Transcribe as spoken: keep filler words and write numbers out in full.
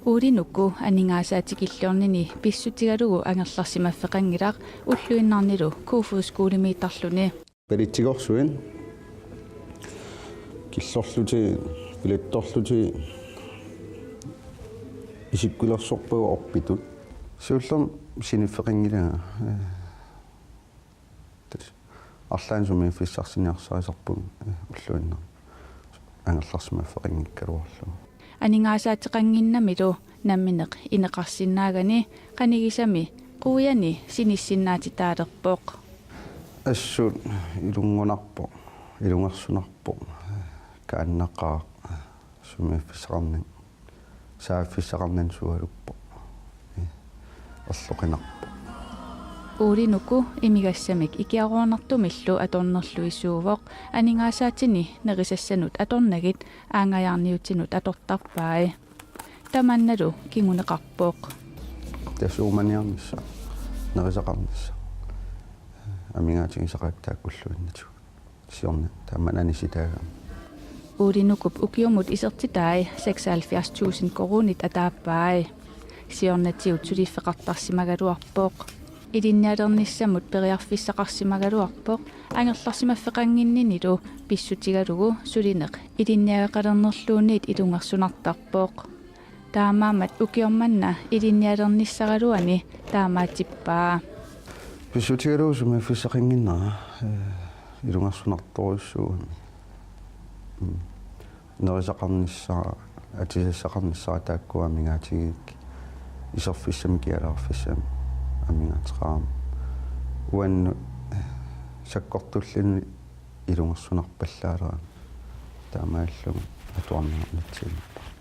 Ulinuku aningaasaat tikilluarnini pissutigalugu angerlarsimaffeqanngilaq ulluinnarnilu Kofoeds Skolemiittarluni. Palitsigorsuin killorlutik, billettorlutik isikkulersorpagut orpitut. Siullermik siniffeqanngilanga. Tassa arlaannik sumiiffissarsiorniarsarisarpunga, eh, ulluinnarni angerlarsimaffeqanngikkaluarlugu. Aningaasaateqannginnamilu nammineq ineqarsinnaagani qanigisami quiani sinissinnaatitaalerpoq. Assut ilunngunarpoq, ilungersunarpoq, kaannaqaaq, sumiiffissaqarnani, saaffissaqarnani sualuppoq. Erloqinarpoq. Ulinuku imigassamik ikiaroornartumillu atornerlui suuvoq aningaasaatini nerisassanut atornagit aanngajaarniutinut atortarpai. Tamannalu kinguneqarpoq. Tassa uumaniarnissaq, nerisaqarnissaq. Amigaatigisaqaakka taakku ulluinnatigut. Siorna tamanna anisitaagami. Ulinukup ukiumut isertitai seksoghalvfjerds tusind koruunit ataappai. Siornatigut suliffeqartarsimagaluarpoq. Ilinnialernissamut periarfissaqarsimagaluarpoq angerlarsimaffeqannginninilu pissutigalugu sulineq ilinniagaqalernerluunniit ilungersunartarpoq. Taamaammat ukioq manna ilinnialernissaraluani taamaatippaa. Pissutigalugu sumiiffissaqannginnera, eh, ilungersunartorujussuugami. Mm. Nerisaqarnissara, atisassaqarnissara taakku amigaatigigakkit iserfissamik kialaarfissamik amigaateqarami. Uannut, eh, sakkortulluni ilungersunarpallaalerami. Taamaallugu atuarniarnitsiinnarpara.